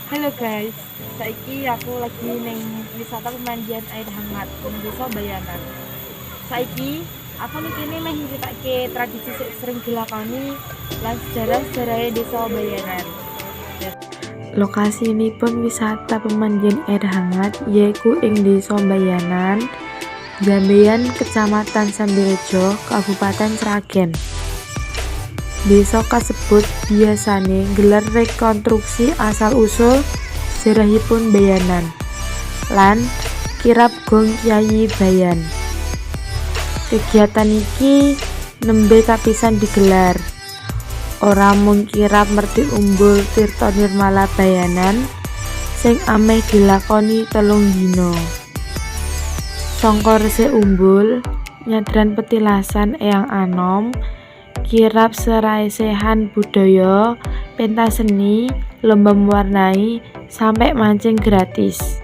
Halo guys, saiki aku lagi ning wisata pemandian air hangat ning Desa Bayanan. Saiki aku ning kene meh nyeritake tradisi sing sering dilakoni lan sejarah-sejarahe Desa Bayanan. Lokasinipun wisata pemandian air hangat yaiku ing Desa Bayanan, Jambeyan, Kecamatan Sambirejo, Kabupaten Sragen. Desa kasebut biyasane nggelar rekonstruksi asal-usul sejarahipun Bayanan lan kirab gong Kyai Bayan. Kegiatan iki nembe kapisan digelar. Ora mung kirab merti umbul Tirta Nirmala Bayanan sing ameh dilakoni 3 dina. Sangka resik umbul, nyadran petilasan Eyang Anom, kirab sarasehan budaya, pentas seni, lomba mewarnai, sampe mancing gratis.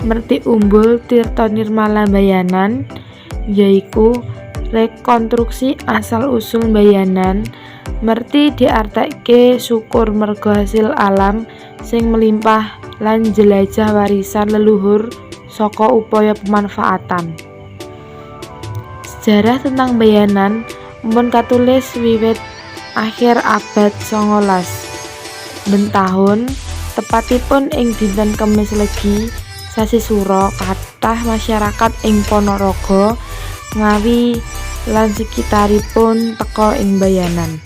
Merti Umbul Tirta Nirmala Bayanan yaiku rekonstruksi asal-usul Bayanan. Merti diartekke syukur merga hasil alam sing melimpah lan jelajah warisan leluhur saka upaya pemanfaatan. Sejarah tentang Bayanan mpun katulis wiwit akhir abad 19. Ben taun, tepatipun ing dinten Kemis Legi sasi Sura, kathah masyarakat ing Ponorogo, Ngawi lan sekitaripun teka ing Bayanan.